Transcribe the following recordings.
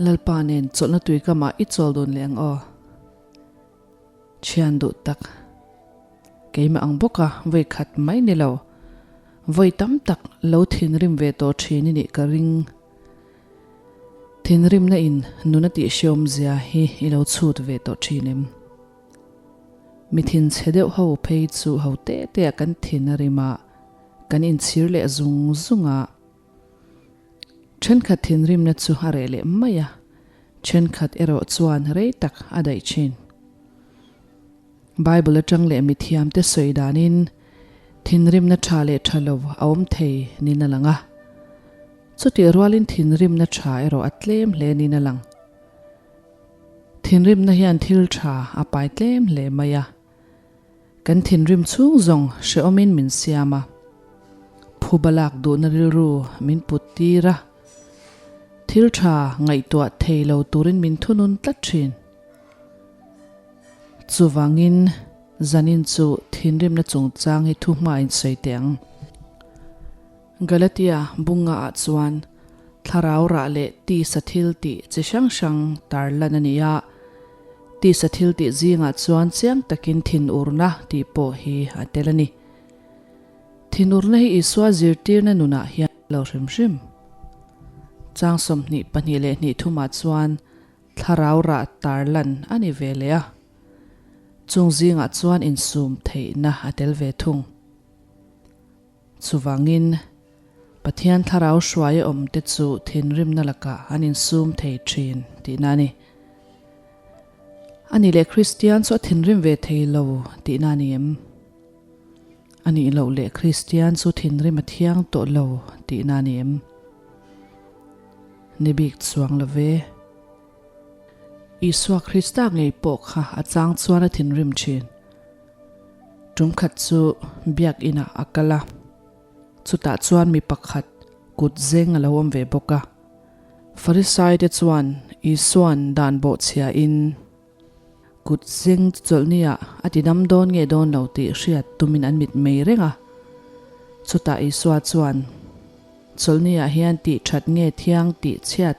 Lalpa nen chawlhna tui kamah i chawl dun leh ang aw. Thian duh tak. Keimah ang bawka vawi khat mai ni lo. Vawi tam tak lo thinrim ve tawh thin i nih ka ring. Thinrimna in nuna tih hreawmzia hi i lo chhut ve tawh thin em? Mi thinchhe deuh ho phei chu ho te te ah kan thin a rim a, kan inchhir leh zung zung a. Thenkhat thinrimna chu a reh leh mai a, thenkhat erawh chuan rei tak a daih thin. Bible atang leh mithiamte sawi danin thinrimna tha leh tha lo a awm thei niin a lang a. Chutih rualin thinrimna tha erawh a tlem hle niin a lang. Thinrimna hian thil tha a pai tlem hle mai a. Kan thinrim chhung zawng hrehawmin min siam a, phuba lak duhna rilru min put tir a, thil tha ngaihtuah thei lo turin min thunun tlat thin. Chuvangin zanin chu thinrimna chungchang hi thu hmain sawi teh ang. Galatia bunga ah chuan thlarau rah leh tisa thil tih chi hrang hrang tarlan a ni a, tisa thil tih zingah chuan chiang takin thinurna tih pawh hi a tel a ni. Thinurna hi Isua zirtirna nunah hian lo hrim hrim. Chang 22 leh hnih thumah chuan thlarau rah tarlan a ni ve leh a, chung zingah chuan insum theihna a tel ve thung. Chuvangin, Pathian thlarau hruai a awmte chu thinrimna lakah an insum thei thin tihna a ni. A nih leh Kristian chu a thinrim ve thei lo tihna a ni em? A nih loh leh Kristian chu thinrim a thiang tawh lo tihna a ni em? Ni bik chuang lo ve. Isua Krista ngei pawh kha a chang chuan a thinrim thin. Tum khat chu biakinah a kal a, chutah chuan mi pakhat kut zeng a lo awm ve bawk a. Farisaite chuan Isua'n dan bawhchhiain kut zeng chu chawlhniah a ti dam dawn nge dawn lo tih hriat tumin an mit mei reng a. Chutah Isua chuan, Chawlhniah hian tih that nge thiang tih chhiat,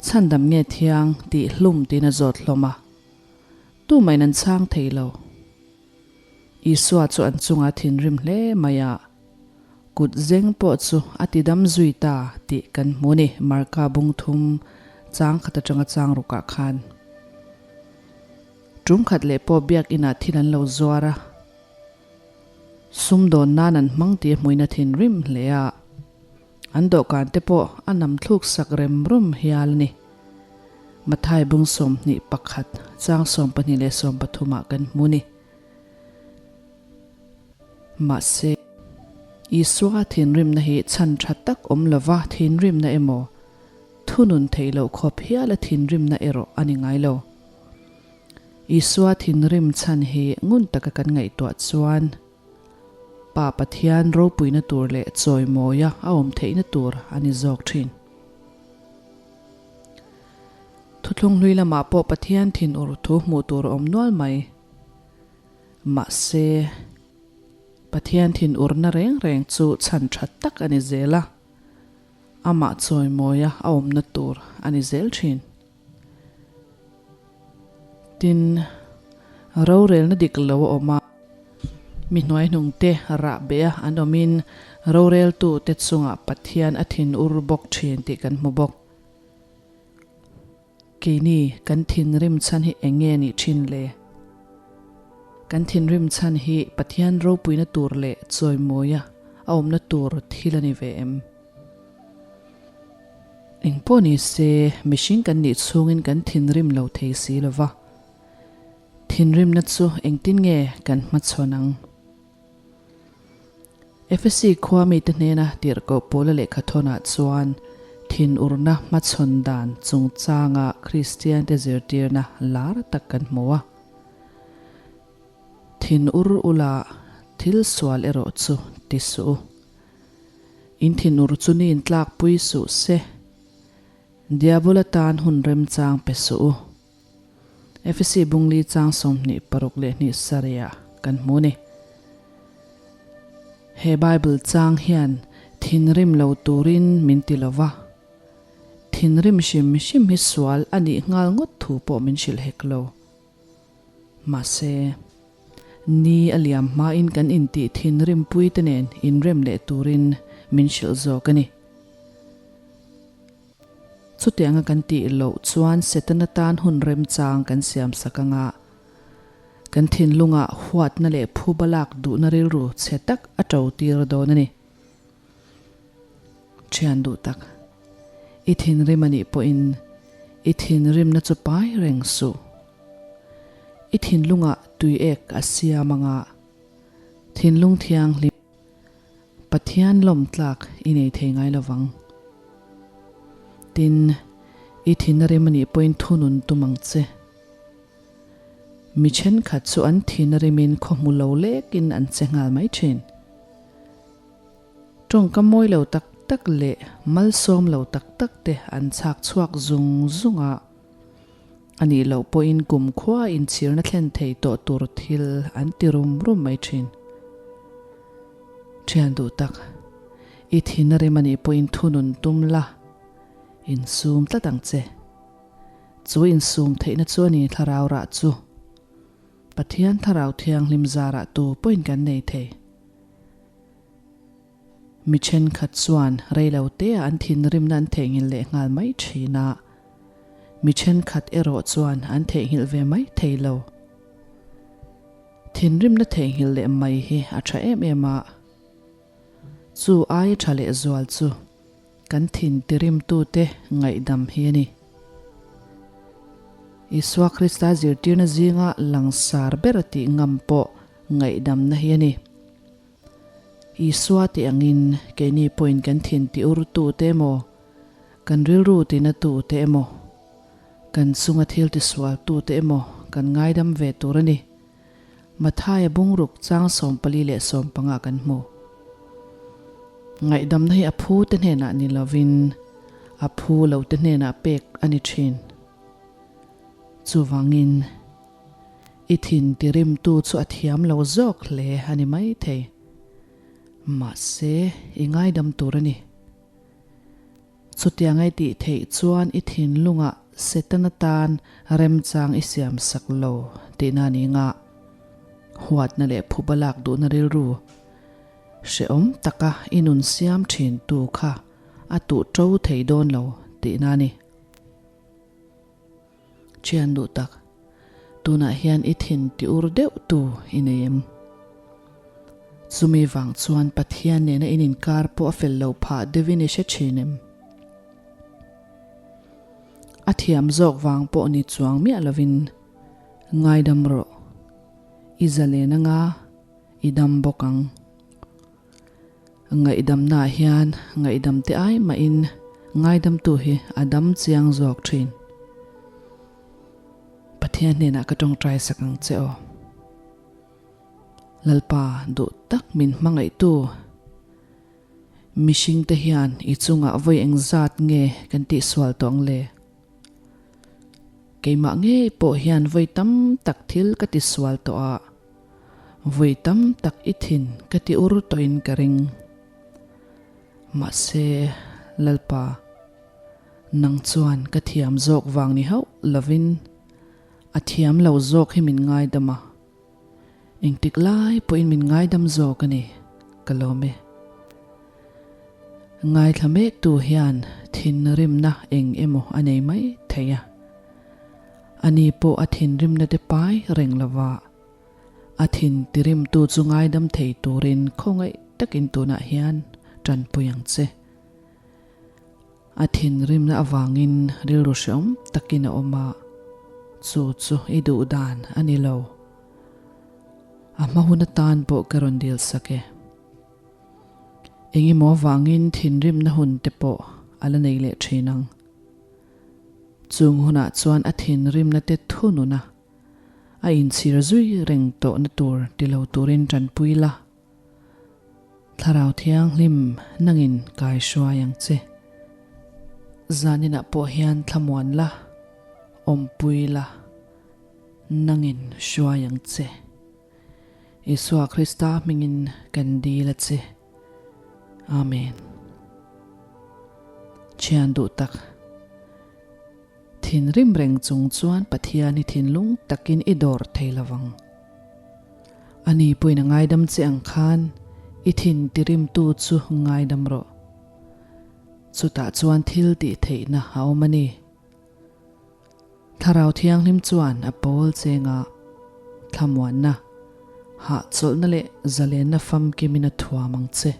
chhandam nge thiang tih hlum tiin a zawt hlawm a. Tumahin an chhang thei lo. Isua chu an chunga thinrim hle mai a, kut zeng pawh chu a ti dam zui ta tih kan hmu ni, Marka bung thum chang khat atanga chang rukah khan. Tum khat leh pawh biakinah thil an lo zuar a, sumdawn nan an hmang tih a hmuin a thinrim hle a, An dawhkan te pawh a nam thluk sak rem rum hial a ni. Mathai bung 21 chang 12 leh 13 ah kan hmu ni. Mahse, Isua thinrimna hi chhan tha tak awm lova thinrimna emaw, thunun theih loh khawp hiala thinrimna erawh a ni ngai lo. Isua thinrim chhan hi ngun taka kan ngaihtuah chuan, Pa Pathian ropuina tur leh chawimawia a awm theihna tur a ni zawk thin. Thuthlung hlui lamah pawh Pathian thinur thu hmuh tur a awm nual mai. Mahse, Pathian thinurna reng reng chu chhan tha tak a ni zel a, amah chawimawia a awmna tur a ni zel thin. Tin, rorelna dik lo a awm a, mi hnuaihnungte rah beh a an awmin roreltute chungah Pathian a thinur bawk thin tih kan hmu bawk. Keini kan thinrim chhan hi eng nge nih thin le? Kan thinrim chhan hi Pathian ropuina tur leh chawimawia a awmna tur thil a ni ve em? Eng pawh ni se, mihring kan nih chhungin kan thinrim lo thei si lo va. Thinrimna chu engtin nge kan hmachhawn ang? Efesi khua mite hnena tirhkoh Paula lehkhathawnah chuan thinurna hmachhawn dan chungchanga Kristiante zirtirna lar tak kan hmu a. Thinur ula thil sual erawh chu ti suh u. In thinur chu ni in tlakpui suh se, Diabola tan hun remchang pe suh u. Efesi bungli chang 26 leh hnih sarih kan hmu ni. He Bible chang hian thinrim lo turin min ti lo va. thinrim hrim hrim hi sual a nih nghal ngawt thu pawh min hrilh hek lo. Mahse, ni a liam hmain kan intih thinrim pui te nen inrem leh turin min hrilh zawk a ni. Chutianga kan tih loh chuan Setana tan hun remchang kan siam sak anga kan thinlungah huatna leh phuba lak duhna rilru chhe tak a to tir dawn a ni. Thian duh tak, i thinrim a nih pawhin i thinrimna chu pai reng suh. I thinlungah tui ek a siam anga thinlung thianghlim. Pathian lawm tlak i nei thei ngai lo vang. Tin, i thin a rem a nih pawhin thunun tum ang che. Mi thenkhat chu an thin a remin khaw hmu lo lekin an che nghal mai thin. Tawngka mawi lo tak tak leh malsawm lo tak tak te an chhak chhuak zung zung a. A nih loh pawhin kumkhua inchhirna thlen thei tawh tur thil an ti rum rum mai thin. Thian duh tak, i thin a rem a nih pawhin thunun tum la, insum tlat ang che. Chu insum theihna chu a ni thlarau rah chu. Pathian thlarau thianghlim zarah tu pawhin kan nei thei. Mi thenkhat chuan reilo teah an thinrimna an theihnghilh leh nghal mai thin a, mi thenkhat erawh chuan an theihnghilh ve mai thei lo. Thinrimna theihnghilh leh mai hi a tha em em a, chu aia tha leh zual chu kan thin tirimtute ngaihdam hi a ni. Isua Krista zirtirna zinga langsar ber tih ngam pawh ngaihdamna hi a ni. Isua tih angin keini pawhin kan thin ti urtu te emaw, kan rilru tina tu te emaw, kan chunga thil tisual tu te emaw kan ngaidam ve tur a ni. Mathaia bungruk chang 14 leh 15 kan hmu. Ngaihdamna hi a phu te hnenah ni lovin a phu lo te hnenah pek a ni thin. Chuvangin. I thin tirimtu chu a thiam lo zawk hle a ni maithei. Mahse, i ngaidam tur a ni. Chutiang i tih theih chuan i thinlungah Setana tan remchang i siam sak lo tihna a ni nga. Huatna leh phuba lak duhna rilru hrehawm taka i nun siam thintu kha a tuh to thei dawn lo tihna a ni. Thian duh tak, tunah hian i thin ti ur deuh tu i nei em? Chumi vang chuan Pathian nena in inkar pawh a fel lo phah deuhin i hre thin em? A thiam zawk vang pawh ni chuang miah lovin ngaidam rawh, i zalen anga i dam bawk ang. Ngaihdamnaah hian ngaihdamte ai mahin ngaidamtu hi a dam chiang zawk thin. Pathian hnenah ka tawngtai sak ang che aw. Lalpa duh tak min hmangaihtu mihringte hian i chungah vawi engzat nge kan tihsual tawh ang le? Keimah ngei pawh hian vawi tam tak thil ka tisual tawh a. Vui tam tak i thin ka ti ur tawhin ka ring. Mahse, Lalpa, nang chuan ka thiam zawk vang ni hauh lovin a thiam lo zawk hi min ngaidam a, engtik lai pawhin min ngaidam zawk a ni, ka lawm e. Ngaithla mektu hian thinrimna eng emaw a nei mai thei a, ani pawh a thinrimna te pai reng lova. A thin tirimtu chu ngaidam thei turin khawngaih takin tunah hian tanpui ang che. A thinrimna avangin rilru hreawm takin a awm a, chu chu i duh dan a ni lo. A hma hun atan pawh ka rawn dil sak e. Engemaw avangin thinrimna hun te pawh a la nei leh thin ang. Chung hunah chuan a thinrimna te thunun a. A inchhir zui reng tawhna tur ti lo turin tanpui la. Thlarau Thianghlim nangin kai hruai ang che. Zaninah pawh hian thlamuan la, awmpui la, nangin hruai ang che. Isua Krista hmingin kan dil a che. Amen. Thian duh tak. Thinrim reng chung chuan Pathian hi thinlung takin i dawr thei lo vang. Ani pawhin a ngaidam che ang khan i thin tirimtu chu ngaidam rawh. Chutah chuan thil tih theihna a awm a ni. Thlarau Thianghlim chuan a pawl chenga thlamuanna, hahchawlhna leh zalenna famkimin a thuam ang che.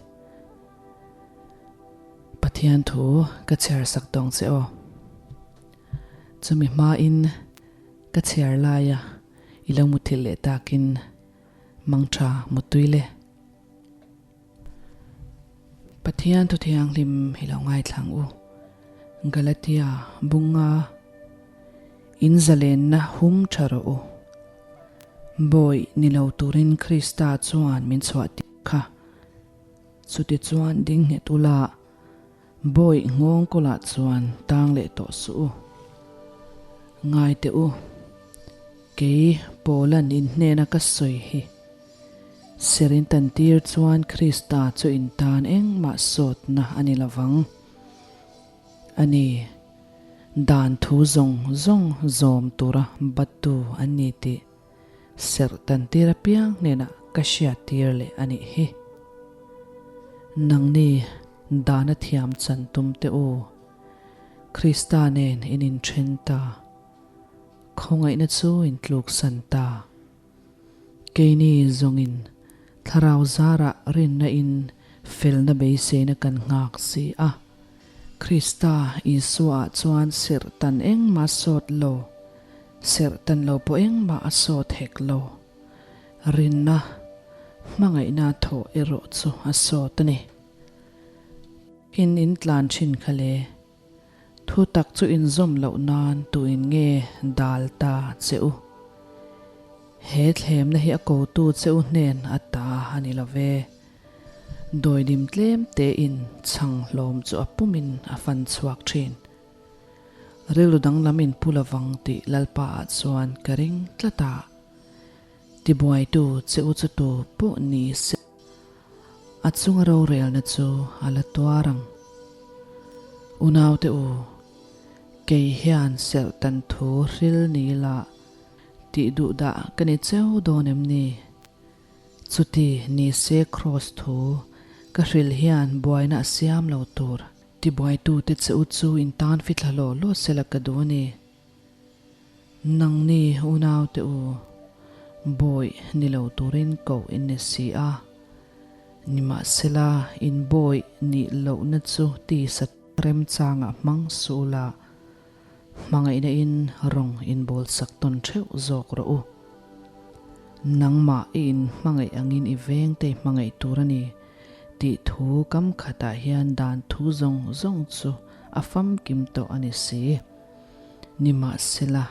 Pathian thu ka chhiar sak tawng che aw. Chumi hmain ka chhiar laia i lo muthilh leh takin mangtha mutui le. Pathian thu thianghlim hi lo ngaithlang u. Galatia bunga in zalenna hum tha rawh u. Bawi ni lo turin Krista chuan min chhuah tir kha. Chutichuan ding nghet ula, bawi nghawng kawlah chuan tang leh tawh suh u. Ngai teh u, kei Paula'n in hnena ka sawi hi. Ser in tan tir chuan Krista chu in tan engmah sawtna a ni lovang. A ni, dan thu zawng zawng zawm tura battu an ni tih serh tan tir apiang hnenah ka hriat tir leh a nih hi. Nangni dana thiam chan tum teh u, Krista nen in inthen ta, khawngaihna chu in tluksan ta. Keini zawngin Thlarau zarah rinna in felna beiseina kan nghak si a. Krista Isua ah chuan serh tan engmah sawt lo, serh tan lo pawh engmah a sawt hek lo. Rinna, hmangaihna thawh erawh chu a sawt a ni. In in tlan thin kha le. Thu tak chu inzawm loh nan tuin nge dal ta che u? He thlemna hi a kotu che u hnen a ta a ni lo ve. Dawidim tlem tein chhang hlawm chu a pumin a fan chhuak thin. Rilru danglam in pu lovang tih Lalpa ah chuan ka ring tlat a. Tibuaitu che u chu tu pawh ni se. A chunga rorelna chu a la tuar ang. Unaute u, kei hian serhtan thu hril ni la tih duh dah ka ni cheu dawn em ni? Chuti ni se Kraws thu ka hril hian buaina a siam lo tur. Tibuaitute che u chu in tan fithla law law sela ka duh a ni. Nangni unaute u, bawih ni lo turin koh in ni si a, nimahsela in bawih nih lohna chu tisa remchangah hmang suh ula, hmangaihna in rawng in bawlsak tawn theuh zawk rawh u. Nangmah i in hmangaih angin i vengte i hmangaih tur a ni tih thu kam khatah hian dan thu zawng zawng chu a famkim tawh a ni si. Nimahsela,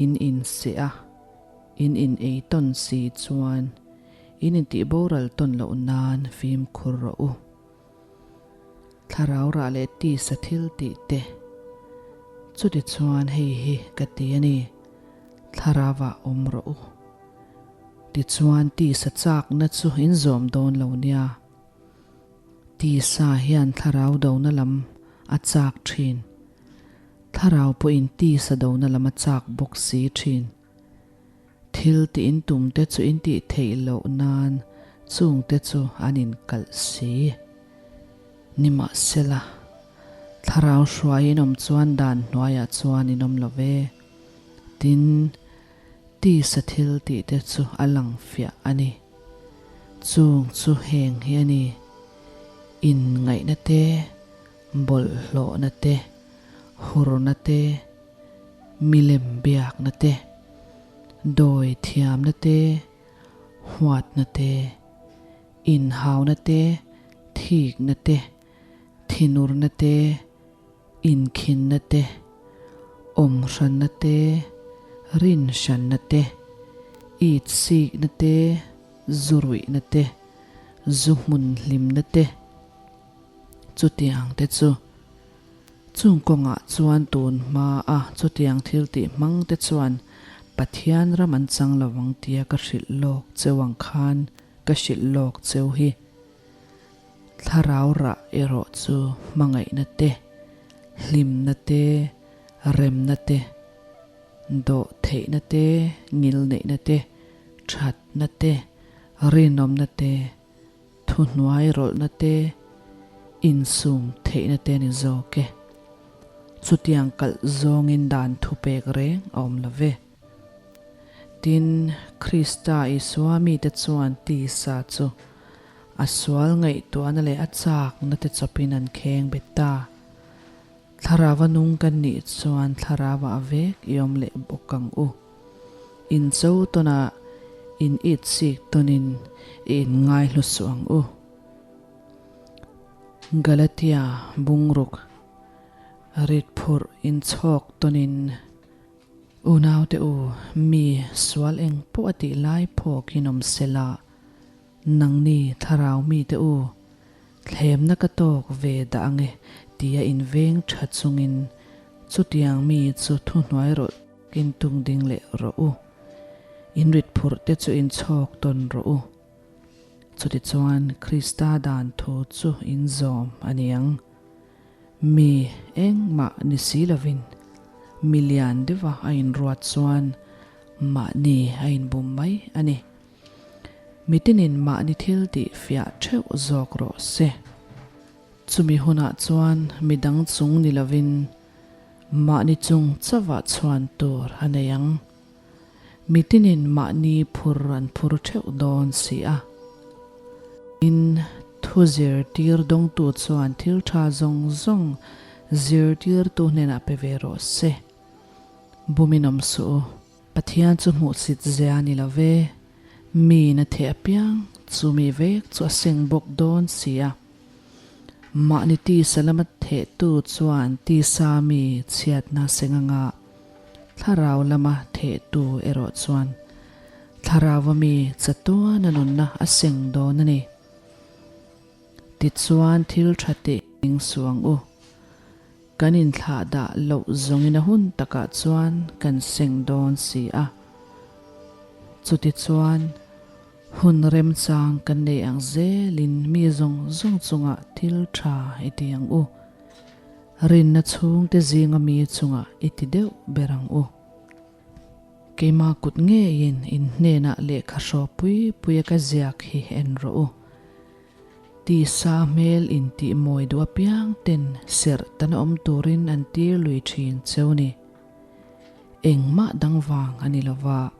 in inseh a, in in ei tawn si chuan in intih boral tawn loh nan fimkhur rawh u. Thlarau rah leh tisa thil tih te, chutichuan hei hi ka ti a ni, Thlarauah awm rawh u. Tichuan tisa chakna chu in zawm dawn lo nia. Tisa hian thlarau dona lam a chak thin. Thlarau pawhin tisa dona lam a chak bawk si thin. Thil tih in tum te chu in tih theih loh nan chung te chu an inkalh si. Nimahsela, thlarau hruai in awm chuan dan hnuaiah chuan in awm lo ve. Tin, tisa thil tih te chu a lang fiah a ni. Chung chu heng hi a ni, inngaihna te, bawlhhlawhna te, hurna te, milem biakna te, dawi thiamna te, huatna te, inhauna te, thikna te, thinurna te, inkhinna te, awmhranna te, rinhranna te, itsikna te, zuruihna te, zu hmun hlimna te, chutiang te chu. Chung kawngah chuan tun hma a chutiang thil tih hmang te chuan Pathian ram an chang lo ang tia ka hrilh lawk cheu ang khan ka hrilh lawk cheu hi. Thlarau rah erawh chu hmangaihna te, hlimna te, Remna te, dawh theihna te, ngilneihna te, thatna te, rinawmna te, thuhnuai rawlhna te, insum theihna te a ni zawk e. Chutiang kalh zawngin dan thupek reng a awm lo ve. Tin, Krista Isua mite chuan tisa chu a sual ngaihtuahna leh a chakna te chawpin an kheng bet ta. Thlarava nung kan nih chuan thlarava a vek i awm leh bawk ang u. In cho tawnah in it sik tawnin i inngai hlu suh ang u. Galatia bungruk rit phurh inchhawk tawnin Unaute u, mi sual eng pawh a tih lai phawkin awm sela, nangni thlarau mite u, thlemna ka tawk ve dah ange tia inveng tha chungin chutiang mi chu thuhnuai rawlh in tung ding leh rawh u. In rit phurh te chu inchhawk tawn rawh u. Chutichuan Krista dan thu chu in zawm a ni ang. Mi engmah ni si lovin mi lian deuha a inruat chuan mahni a inbum mai a ni. Mitinin mahni thil tih fiah theuh zawk rawh se. Chumi hunah chuan midang chung ni lovin mahni chung chauhah chhuan tur a nei ang. Mitinin mahni phur an phur theuh dawn si a. Tin, thu zirtir dawngtu chuan thil tha zawng zawng zirtirtu hnenah pe ve rawh se. Bumin awm suh u. Pathian chu hmuhsit zia a ni lo ve. Miin a theh apiang chu mi vek chu a seng bawk dawn si a. Mahni tisa lama thehtu chuan tisa mi chhiatna seng anga thlarau lama thehtu erawh chuan thlarauva mi chatuana nunna a seng dawn a ni. Tichuan thil tha tih ning suh ang u. Kan inthlah dah loh zawngin a hun takah chuan kan seng dawn si a. Chutichuan hun remchang kan nei ang zelin mi zawng zawng chungah thil tha i ti ang u. Rinna chhungte zinga mi chungah i ti deuh ber ang u. Keimah kut ngeiin in hnenah lehkha hraw pui puia ka ziak hi en rawh u. Tisa hmel intih mawi duh apiang ten serh tan awm turin an tir lui thin cheu ni. Engmah dang vang a ni lova,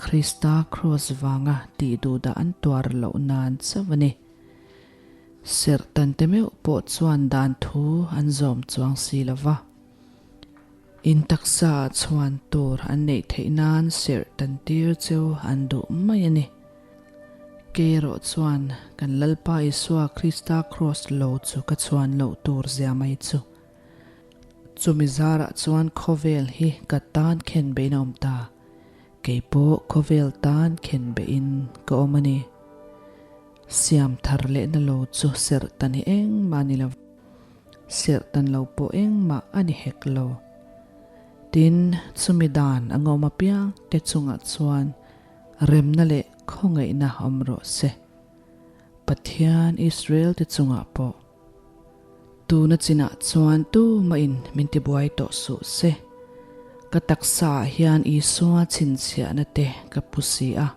Krista kraws vanga tih duhdah an tuar loh nan chauh a ni. Serh tan te meuh pawh chuan dan thu an zawm chuang si lova. In taksa ah chhuan tur an neih theih nan serh tan tir cheu an duh mai a ni. Kei erawh chuan kan Lalpa Isua Krista kraws lo chu ka chhuan loh tur zia mai chu. Chumi zarah chuan khawvel hi ka tan khen bein a awm ta. Kei pawh khawvel tan khen bein ka awm a ni. Siam thar lehna lo chu serh tan hi engmah a ni lo. Serh tan lo pawh engmah a ni hek lo. Tin, chumi dan a ngawm apiang te chungah chuan remna leh khawngaihna awm rawh se. Pathian Israel te chungah pawh tuna chinah chuan tumahin min tibuai tawh suh se. Ka taksa ah hian Isua chhinchhiahna te ka pu si a.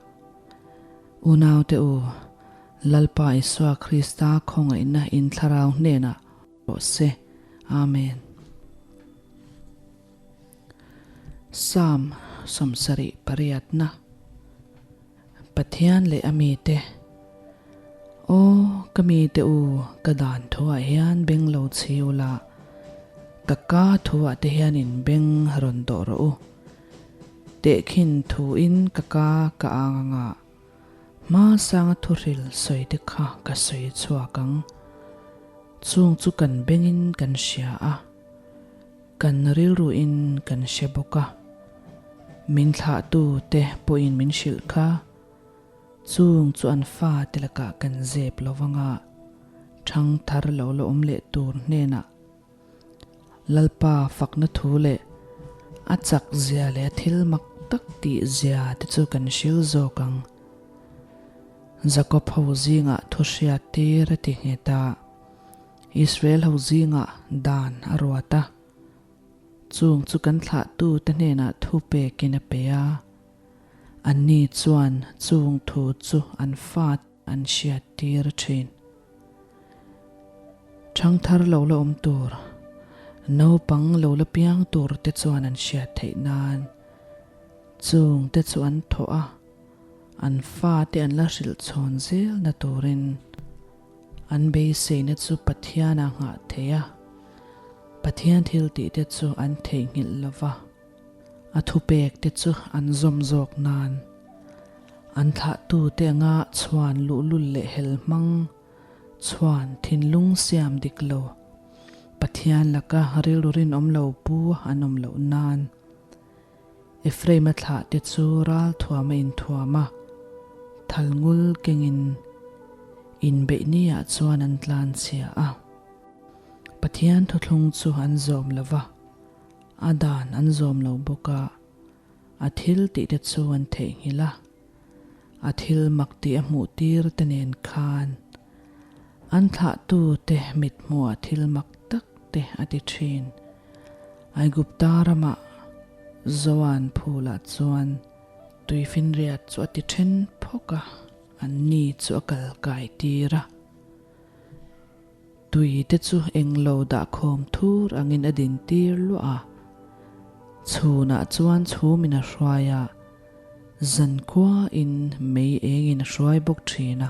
Unaute u, Lalpa Isua Krista khawngaihna in thlarau hnenah rawh se. Amen. Psalm 78 Pathian leh a mite Aw ka mite u, ka dan thuah hian beng lo chhi ula, ka ka thuah te hian in beng rawn dawh rawh u. Tehkhin thuin ka ka ka ang anga Hma sanga thuhril sawi te kha ka sawi chhuak ang. Chung chu kan bengin kan hria a, kan rilruin kan hre bawk a. Min thlahtu te pawhin min hrilh kha, chung chu an fa te lakah kan zep lo vanga thang thar lo la awm leh tur hnenah Lalpa fakna thu leh a chak zia leh a thil mak tak tih zia te chu kan hril zawk ang. Jakob ho zingah thu hriat tir a ti nghet a, Israel ho zingah dan a ruat a. Chung chu kan thlahtute hnenah thu pekin a pe a, anni chuan chung thu chu an fat an hriattir thin. Thangthar lo la awm tur, naupang lo la piang tur te chuan an hriat theih nan chung te chu an thawh a, an fate an la hrilh chhawn zelna turin an beiseina chu Pathian a nghah thei a, Pathian thil tih te chu an theihnghilh lo va, a thupek te chu an zawm zawk nan an thlahtute anga chhuan luhlul leh hel hmang chhuan thinlung siam dik lo, Pathian laka rilru rinawm lo pu an awm loh nan. Ephraim-a thlah te chu ral thuam a inthuam a, thal ngul kengin inbeih niah chuan an tlan chhia a. Pathian thuthlung chu an zawm lo va, a dan an zawm lo bawk a, a thil tih te chu an theihnghilh a, a thil mak tih a hmuh tir te nen khan an thlahtu te mithmuhah thil mak tak te a ti thin. Aigupta ramah Zoan phulah chuan tuifinriat chu a ti then phawk a, an ni chu a kal kai tir a. Tui te chu englo dahkhawm thur angin a din tir luah a, chhunah chuan chhumin a hruai a, zankhuain mei engin a hruai bawk thin a,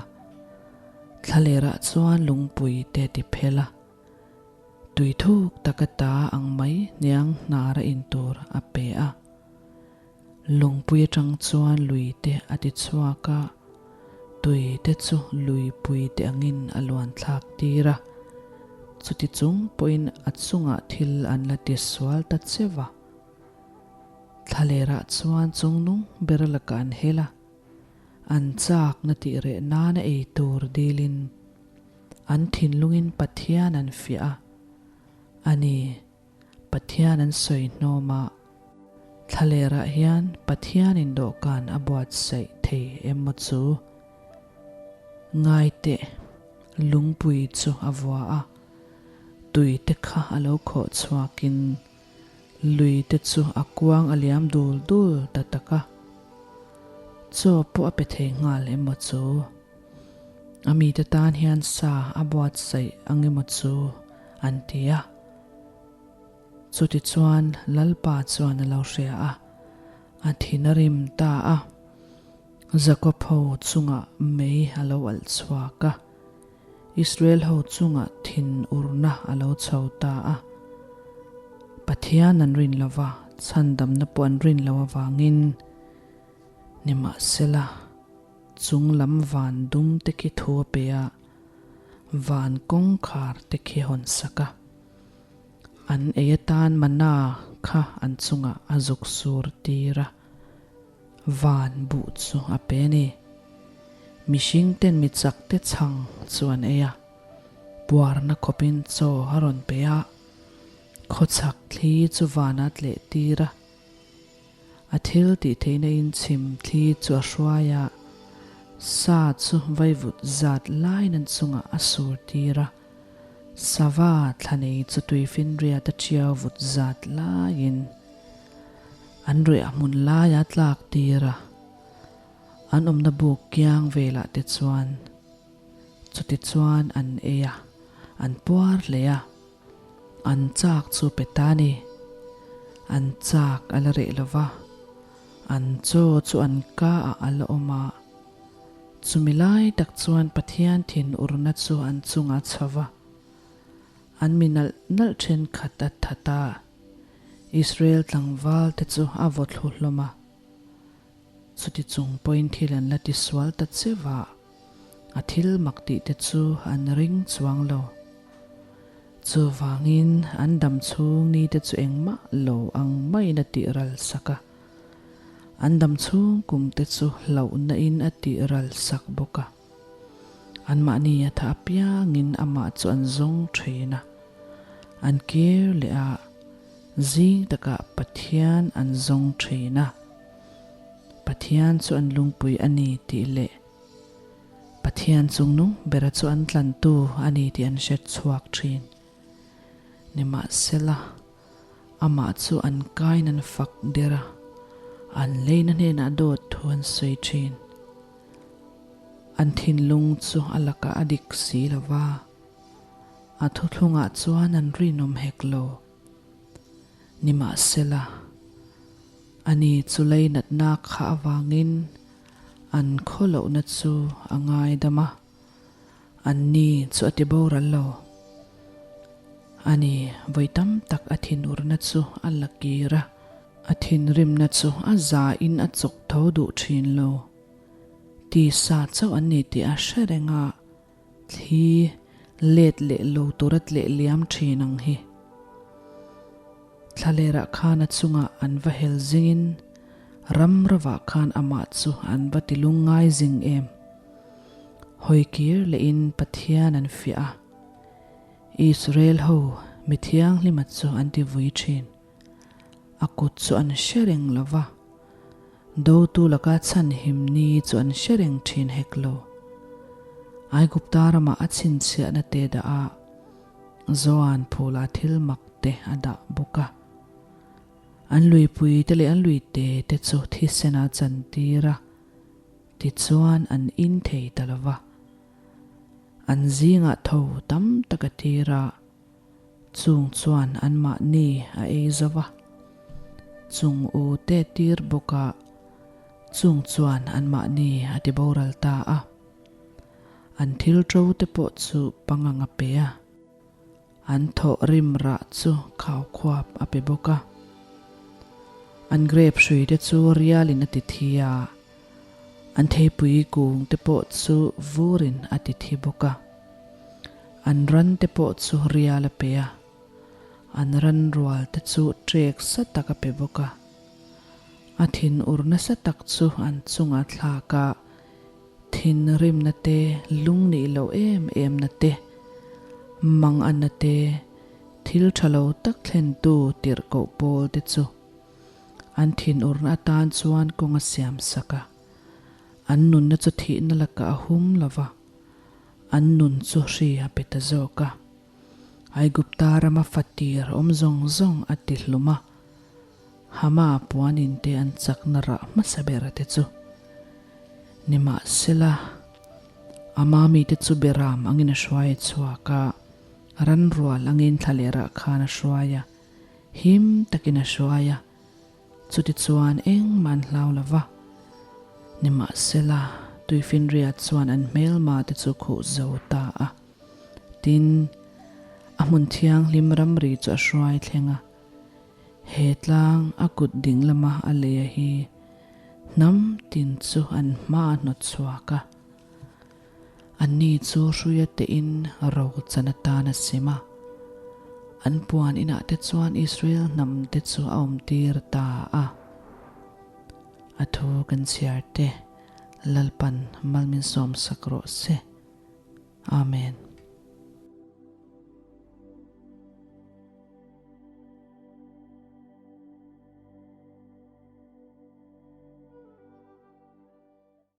thlalerah chuan lungpui te ti phel a, tui thuk taka ta ang mai hniang hnara in tur a pe a. Lungpui atang chuan lui te a ti chhuak a, tui te chu luipui te angin a luan thlak tir a, chuti chung pawhin a chungah thil an la ti sual ta cheu a. Thlalerah chuan chungnung ber lakah an hel a, an chakna tih reh nana ei tur dilin an thinlungin Pathian an fiah a, a ni. Pathian an sawi hnawm a, thlalerah hian Pathianin dawhkan a buatsaih thei em maw chu? Ngai teh, lungpui chu a vua a, tui te kha a lo khawh chhuakin lui te chu a kuang a liam dul dul ta tak a, chaw pawh a pe thei nghal em maw chu? A mite tan hian sa a buatsaih ang emaw chu an ti a. Chutichuan Lalpa chuan a lo hria a, a thin a rim ta a. Jakob ho chungah mei a lo alh chhuak a, Israel ho chungah thin urna a lo chho ta a. Pathian an rin lo va, chhandamna pawh an rin lo avangin nimahsela chung lam van dum te khi thu a pe a, van kawngkhar te khi hawn sak a. An ei atan manna kha an chungah a zuk sur tir a, van buh chu a pe a ni. Mihring ten mi chak te chhang chu an ei a, puarna khawpin chaw a rawn pe a, khawchhak thli chu vanah tleh tir a. A thil tih theihna in chhim thli chu a hruai a, sa chu vaivut zat laiin an chungah a sur tir a. Sava thlanei chu tuifinriat a ṭiau vut zat laiin an riah hmun laia tlak tir a, an awmna buk kiang velah te chuan chuti chuan an ei a, an puar hle a, an chak chu pe ta ni. An chak a la reh lo va, an chaw chu an ka ah a la awm a. Chumi lai tak chuan Pathian thinurna chu an chungah chho va, an mi nalh nalh thenkhat a that a, Israel tlangval te chu a vaw thlu hlawm a. Chuti chung pawhin thil an la tisual ta cheu a, a thil mak tih te chu an ring chuang lo. Chuvangin an dam chhung ni te chu engmah lo ang maiin a tih ral sak a. An dam chhung kum te chu hlauhna in a tih ral sak bawk a. Anmahni a tha apiangin amah chu an zawng thin a. An kir leh a, zing takah Pathian an zawng thin a. Pathian chu an lungpui a ni tih leh Pathian chungnung bera chu an tlantu a ni tih an hre chhuak thin. Nimahsela. Amah chu an kain an fak der a, an leina hnenah dawt thu an sawi thin. An thinlung chu a lakah a dik si lo va, a thuthlungah chuan an rinawm hek lo. Nimahsela, ani chu leinatna kha avangin an khawlohna chu a ngaidam a. Anni chu a ti boral lo. Ani vawi tam tak a thinurna chu a la kir a, a thinrimna chu a za in a chawk tho duh thin lo. Tisa chauh an ni tih a hre reng a, thli let leh lo tura tleh liam thin ang hi. Thlalerah khan a chungah an va hel zingin ram ravah khan amah chu an va ti lungngai zing em. Hawi kir lehin Pathian an fiah a, Israel ho mi thianghlima chu an ti vui thin. A kut chu an hre reng lo va, dotu laka chhanhim ni chu an hre reng thin hek lo. Aigupta ramah a chhinchhiahna te dah a, Zoan phula thil mak te a dah bawk a. An luipui te leh an lui te te chu thisen a chantir a, tichuan an in thei ta lo va. An zingah tho tam tak a tir a, chung chuan anmahni a ei zo va. Chung u te tir bawk a, chung chuan anmahni a ti boral ta a. An thil ṭo te pawh chu pangang a pe a, an thawh rim rah chu khaukhuap a pe bawk a. An grape hrui te chu rialin a ti thi a, an theipui kung te pawh chu vurin a ti thi bawk a. An ran te pawh chu rial a pe a, an ran rual te chu ṭek sa tak a pe bawk a. A thinur nasa tak chu an chungah thlak a. Thinrimna te, lungnih loh em em na te, manganna te, thil tha lo tak thlentu tirhkoh pawl te chu an thinurna atan chuan kawng a siam sak a. An nunna chu thihna lakah a hum lo va, an nun chu hri a pe ta zawk a. Aigupta rama fatir awm zawng zawng a ti hlum a. Hama puanin te an chakna rah hmasa ber te chu nimahsela, ama mite chu beram angin a hruai chhuak a, ran rual angin thlalerah khan a hruai a, him takin a hruai a, chutichuan engmah an hlau lo va. Nimahsela, tuifinriat chuan an hmelma te chu khuh zo ta a. Tin, a hmun thianghlim ramri chu a hruai thleng a. He tlang a kut ding lama a lei hi hnam tin chu an hma a hnawt chhuak a, anni chu hruia tein ro chan atan a sim a, an puan inah te chuan Israel hnam te chu a awm tir ta a. A thu kan chhiar te Lalpan mal min sawm sak rawh se. Amen.